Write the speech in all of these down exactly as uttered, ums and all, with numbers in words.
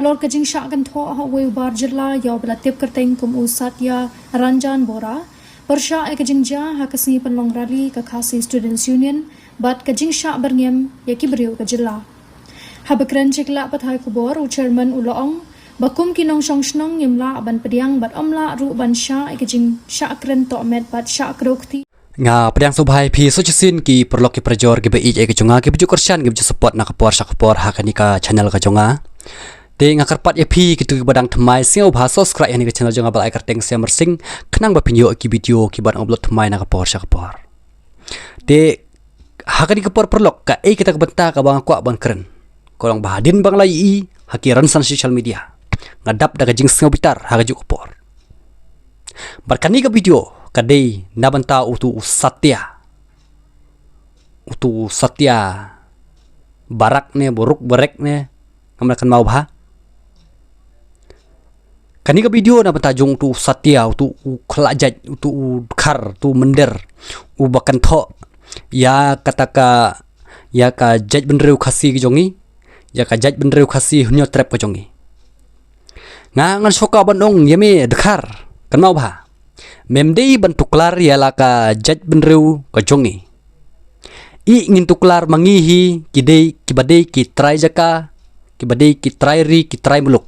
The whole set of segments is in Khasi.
Halor ka jingshah kynthoh ha uwei u bar jylla ïa uba la tip kyrteng kum u Satya Ranjan Bora, pyrshah ïa ka jingjia ha ka sngi pynlong rally ka Khasi Students Union bad ka jingshah byrngem ïa ki briew ka jylla. Haba kren sha ki lad pathai khubor, u chairman u la ong ba kum ki nongshong shnong ngim lah ban pdiang bad ym lah ruh ban shah ïa ka jingshah kren tohmet bad shah kdew kti. Nga pdiang sngewbha ïa phi sa shisien ki paralok ki parajor kiba ïeit ïa ka jong nga, kiba ju kyrshan, kiba ju support na ka por sha ka por ha kane ka channel ka jong nga. Te nga kyrpad ïa phi kito kiba dang thymmai, sngewbha subscribe ïa kane ka channel jong nga, bell icon kyrteng Siam Marsing, khnang ba phin ïoh ïa ki video kiba dang upload thymmai na ka por sha ka por. Te ha kane ka por paralok, kaei kata ka bynta kaba nga kwah ban kren? Ka long ba hadien ba nga la ïohi ha ki rynsan social media, nga dap da ka jingsngewbitar ha kajuh ka por. Bad kane ka video ka dei na bynta uto u Satya. Uto u Satya Barak ne, Baruk, Barek ne, ngam lah kynmaw bha. Kane ka video na bynta jong uto u Satya, uto u khlajait, uto u dkhar, uto u mynder, uba kynthoh ïa kata ka, ïa ka jaitbynriew Khasi ka jong ngi, ïa ka jaitbynriew Khasi Hynñiewtrep ka jong ngi. Nga ngan shu kwah ban ong ïa me dkhar, kynmaw bha. Mem dei ban tuklar ïa la ka jaitbynriew ka jong ngi. Ïa ngin tuklar ma ngi hi ki dei, kiba dei ki trai jaka, kiba dei ki trai ri, ki trai muluk.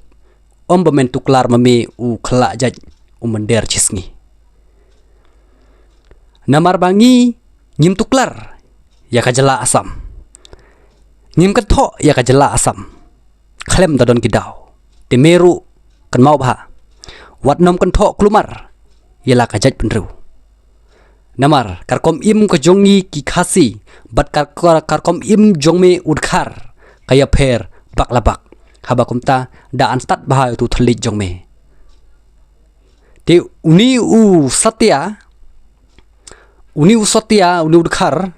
Ym ba men tuklar ma me u khlajait, u mynder shisngi. Namar ba ngi ngim tuklar ïa ka jylla Assam. Ngim kynthoh ïa ka jylla Assam khlem da don ki daw. Te me ruh kynmaw bha, wat nym kynthoh kulmar ïa la ka jaitbynriew. Namar ka rukom im ka jong ngi ki Khasi bad ka, ka, ka rukom im jong me u dkhar ka ïapher bak la bak. Haba kumta da an stad bha ïa uto u thylliej jong me. Te une u Satya, une u Satya, une u dkhar,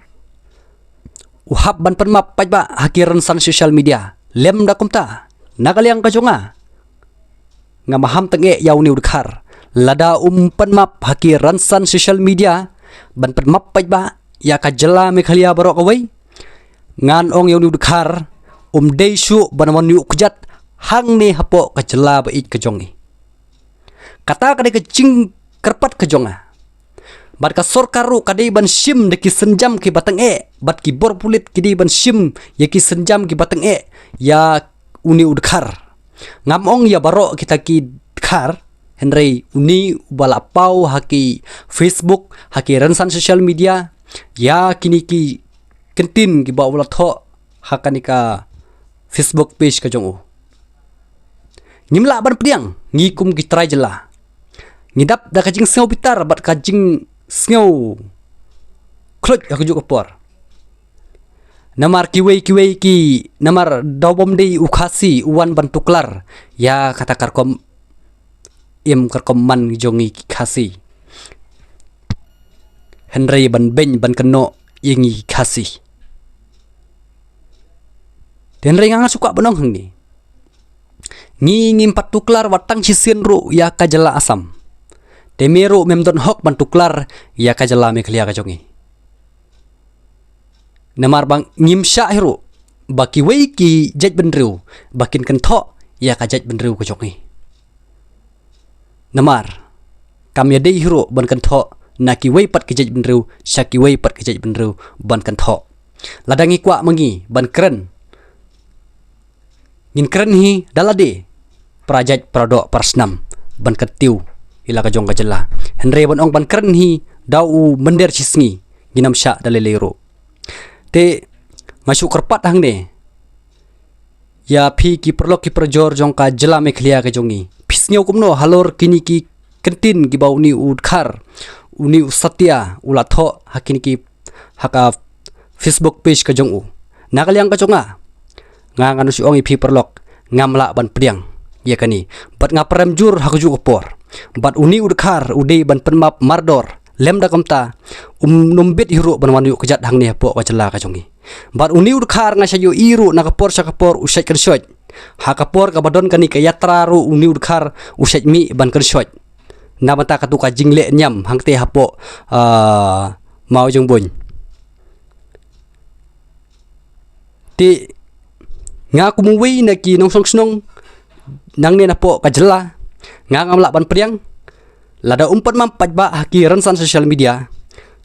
u hap ban pynmap paidbah ha ki rynsan social media. Lymda kumta, na ka liang ka jong nga, nga maham tyngeh ïa une u dkhar. Lada um pynmap ha ki rynsan social media ban pynmap paidbah ïa ka jylla Meghalaya baroh kawei, ngan ong ïa une u dkhar, um dei shuh ban wan ïuh kjat hangne hapoh ka jylla ba ïeit ka jong ngi. Kata ka dei ka jingkyrpad ka jong nga. Bad ka sorkar ruh ka dei ban shim da ki sienjam kiba tyngeh, bad ki bor pulit ki dei ban shim ïa ki sienjam kiba tyngeh ïa une u dkhar. Ngam ong ïa baroh kita ki dkhar, hynrei une uba la paw ha ki Facebook, ha ki rynsan social media ïa kine ki kyntien kiba u la thoh ha kane ka Facebook page ka jong u. Ngim lah ban pdiang, ngi kum ki trai jylla. Ngi dap da ka jingsngewbitar bad ka jingsngew khluit ha kajuh ka por. Namar kiwei kiwei ki, namar da u bym dei u Khasi u wan ban tuklar ïa kata ka rukom im ka rukom man jong ngi ki Khasi, hynrei ban beiñ ban kynnoh ïa ngi ki Khasi. Te hynrei nga nga shu kwah ban ong hangne, ngi ngim pat tuklar wat tang shisien ruh ïa ka jylla Assam. Te me ruh mem don hok ban tuklar ïa ka jylla Meghalaya ka jong ngi. Namar ba ngim shah hi ruh ba kiwei ki jaitbynriew ba kin kynthoh ïa ka jaitbynriew ka jong ngi. Namar kam ïadei hi ruh ban kynthoh na kiwei pat ki jaitbynriew sha kiwei pat ki jaitbynriew ban kynthoh. Lada ngi kwah ma ngi ban kren, ngin kren hi da lade, para jait, para doh, para snam, ban kyntiew ïa la ka jong ka jylla. Hynrei ban ong ban kren hi da u mynder shisngi, ngin ym shah da lei lei ruh. Te nga shu kyrpad hangne ïa phi ki paralok ki parajor jong ka jylla Meghalaya ka jong ngi. Phi sngew kumno halor kine ki kyntien kiba une u dkhar, une u Satya u la thoh ha kine ki, ha ka Facebook page ka jong u? Na ka liang ka jong nga, nga ngan shu ong ïa phi paralok, ngam lah ban pdiang ïa kane. Bad nga prem jur ha kajuh ka por. Bad une u dkhar u dei ban pynmap mardor. Lymda kumta, um nym bit hi ruh ban wan ïuh kjat hangne hapoh ka jylla ka jong ngi. Bad une u dkhar nga shait ïohi ruh na ka por sha ka por u shait kynshoit. Ha ka por kaba don kane ka yatra ruh une u dkhar u shait mih ban kynshoit. Na bynta kato ka jingleh niam hangtei hapoh, ah, Mawjyngbun. Te nga kum uwei na ki nongshong shnong, Nangne napoh ka jylla nga ngam lah ban pdiang. Lada um pat map paidbah ha ki rynsan social media,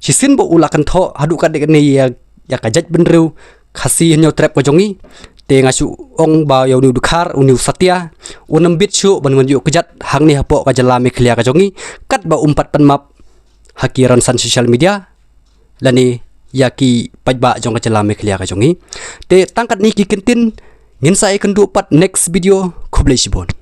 shisien ba u la kynthoh haduh katne ïa, ïa ka jaitbynriew Khasi Hynñiewtrep ka jong ngi. Te nga shu ong ba ïa une u Dkhar, une u Satia, un ym bit shuh ban wan ïuh kjat hangne hapoh ka jylla Meghalaya ka jong ngi, katba um pat pynmap ha ki rynsan social media lane ïa ki paidbah jong ka jylla Meghalaya ka jong ngi. Te tang katne ki kyntien, ngin sa ïakynduh pat next video. Khublei shibun.